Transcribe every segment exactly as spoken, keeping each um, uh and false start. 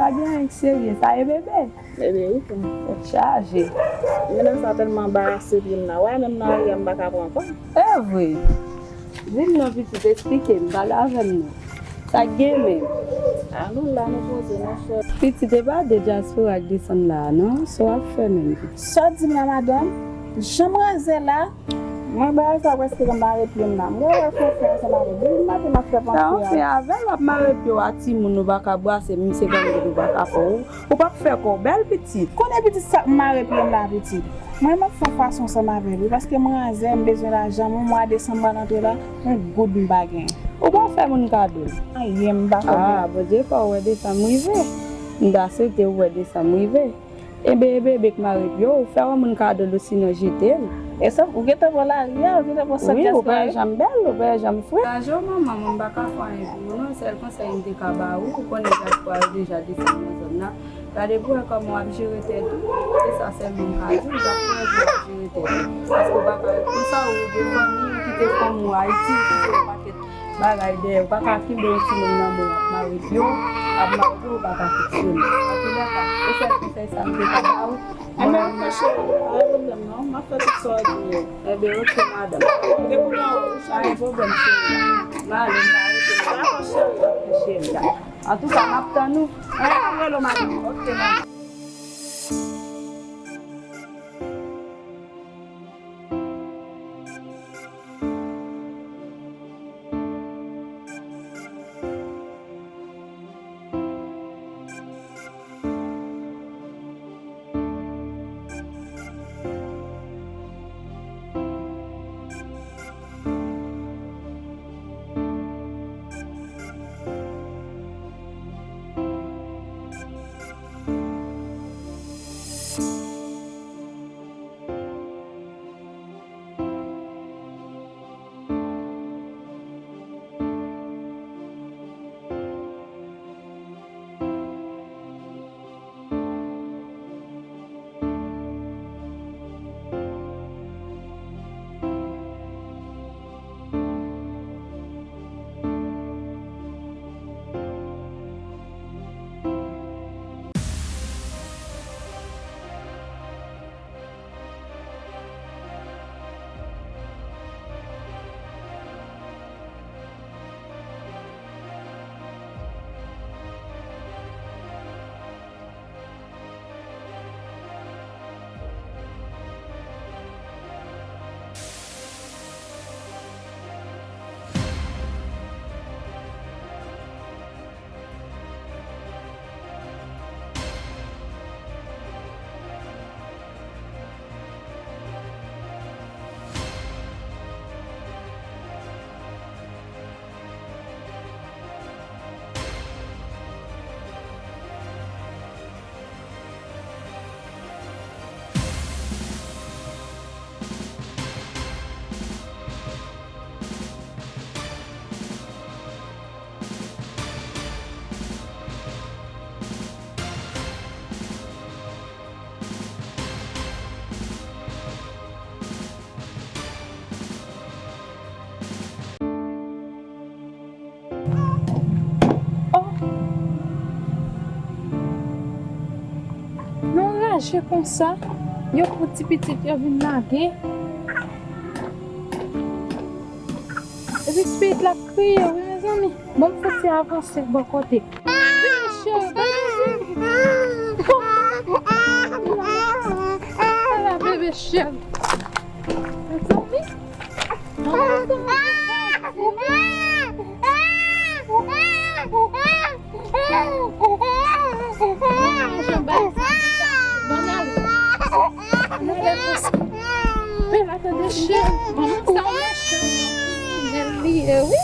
Pa gen anyen k serye, sa e bebe. Bebe, wi, tou. Tèt chaje. Medam sa tèlman anbarase pye m nan. Wè, menm nan aryè m pa ka pran kò. E vre. Di m non, pitit, esplike m, pale avè m non. Sa k gen menm? A, nou la, nou poze, nou fè. Pitit, e pa de dyaspora k desann la a, non? Sa w ap fè menm, pitit? Sa w di m la, madanm? Jan m raze la, mwen bagay sa prèske nan mare pye m la. Mwen wè Fonfon ansanm avè l. Depi maten m ap fè panse a. Sa w fè avè l, w ap mare pye w a timoun, ou pa ka brase, misye konn ou pa ka fè w. Ou p ap fè kò w bèl, pitit. Konnen pitit sa k mare pye m la, pitit. Mwen, m ap fè yon fason ansanm avè l, wi, paske mwen anzè, m bezwen lajan, mwen, mwa desanm pral antre la, yon goud m pa gen. Ou pa fè moun kado? Anyen, m pa fè. Ah, Bondye fè w wè desanm rive. M ta swete w wè desanm rive. Enben, e bebe k mare pye w, fè yon moun kado l, osinon jete l. E sa, ou gentan pran lari a, ou gentan pran sant dyaspora. Wi, ou pa janm bèl, ou pa janm frèt. Lajan w, manman, mwen, m pa ka fè anyen pou ou, non, sèl konsèy m te ka ba ou, ou konnen dyaspora yo deja desann nan zòn nan. Gade pou wè kòman w ap jere tèt ou. Se sa sèlman m ka di w, gade pou wè jan w ap jere tèt ou. Paske w pa ka ret konsa, ou gen fanmi w kite fanmi w Ayiti, ou kite yon pakèt bagay dèyè. Ou pa ka kenbe yon timoun nan men w ap mare pye w, ap mare pye w, ou pa ka fonksyone. Antoulèka, se sèl konsèy sa m te ka ba w. Enben, ok, cheri, pa gen pwoblèm non, m ap fè tout sa w di yo. Enben, ok, madanm. Depi w nan wout ou, cheri. Pa gen pwoblèm, cheri. M ale, m pa rete non. Dakò, cheri. Ok, cheri, dakò. Antouka, m ap tann ou. Anyen, m ap rele w, madanm. Ok, madanm. Oh! Nou raje konsa, yo pran ti pitit yo vin lage. Epi ti pitit la ap kriye, wi, mezanmi. Bon, m fouti avanse bò kote. Vini, cheri, bebe. Ala, bebe cheri. Mezanmi. Ban ale. Ban ale konsa. Men la tande cheri. Manman sa mechan, kriminèl li ye, wi.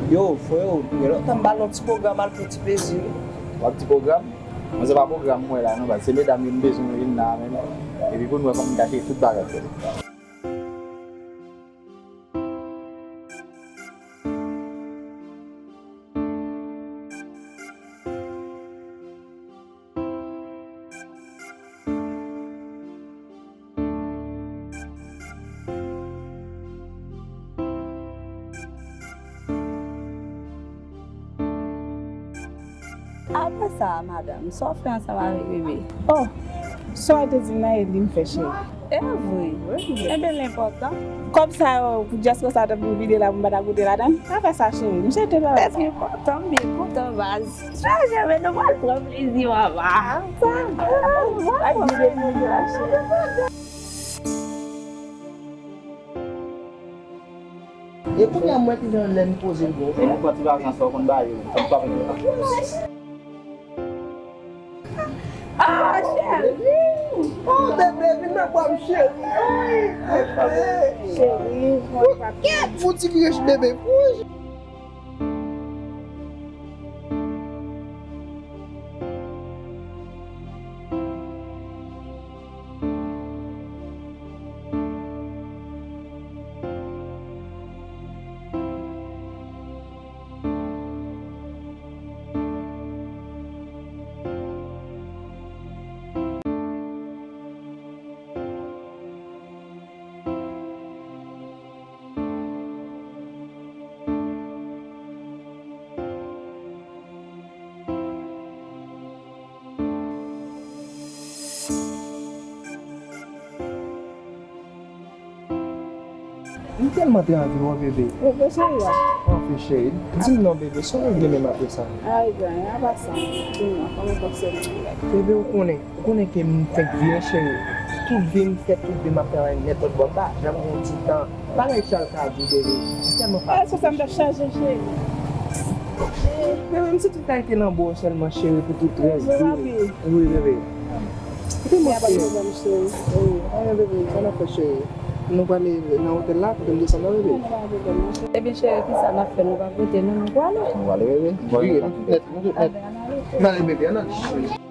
Yo, freo, gen lontan m pa al yon ti pwogram al pou ti plezi wi. W ap di pwogram? Mwen se pa pwogram mwen la non, baz. Se medam yo m bezwen yo vin la menm. Epi pou nou wè kòman m ka cheri tout bagay frè. Apre sa, madanm, sa w fè ansanm avèk bebe? Oh, sa w te di m nan e li m fè, cheri. E vre? Ebyen, l enpòtan. Kòb sa yo, pou dyaspora sa t ap vin vide la, pou m pa ta goute ladan l? Pa fè sa, cheri. Misye te pale sa. Trè enpòtan, m byen kontan, baz. Trè byen, men nou pral pran plezi, mama. Sa, pa vide pou mwen, cheri. E kounye a, mwen ki gen lè m poze m gon. E nou pran ti vakan sa, w konn ba yo. Fè m frape nou. Ah, cheri! Oh, bebe, vin nan bra m, cheri. Ay, bebe. Cheri, kèt, fouti krèch, bebe. Wouy. M tèlman te anvi wè w, bebe. Bebe cheri a. Anfen, cheri. Di m non, bebe. Sa w regle menm apre sa? Ay, grann, apa sa. Di m non, kòman kòb sèlman? Bebe, ou konnen. Ou konnen ke m fenk vini, cheri. Tout vi m, fè tout vi m ap travay nèpòt bò. M pa janm gen yon ti tan. Bagay Chal ka di, bebe. M tèlman fatige. Ay, sou sa m t ap chaje, cheri. Bebe, m sitou ta rete nan bò w sèlman, cheri, pou tout rès vi m. Wi, bebe. Kite m, cheri. Anyen, bebe, sa n ap fè, cheri? Nou prale nan otèl la, kote m desann nan, bebe? Ebyen, cheri, kisa n ap fè? Nou pa pote, non, nou prale. Nou prale, bebe. Wi, nou tout nèt, nou tout nèt. N ale, bebe, ann ale, cheri.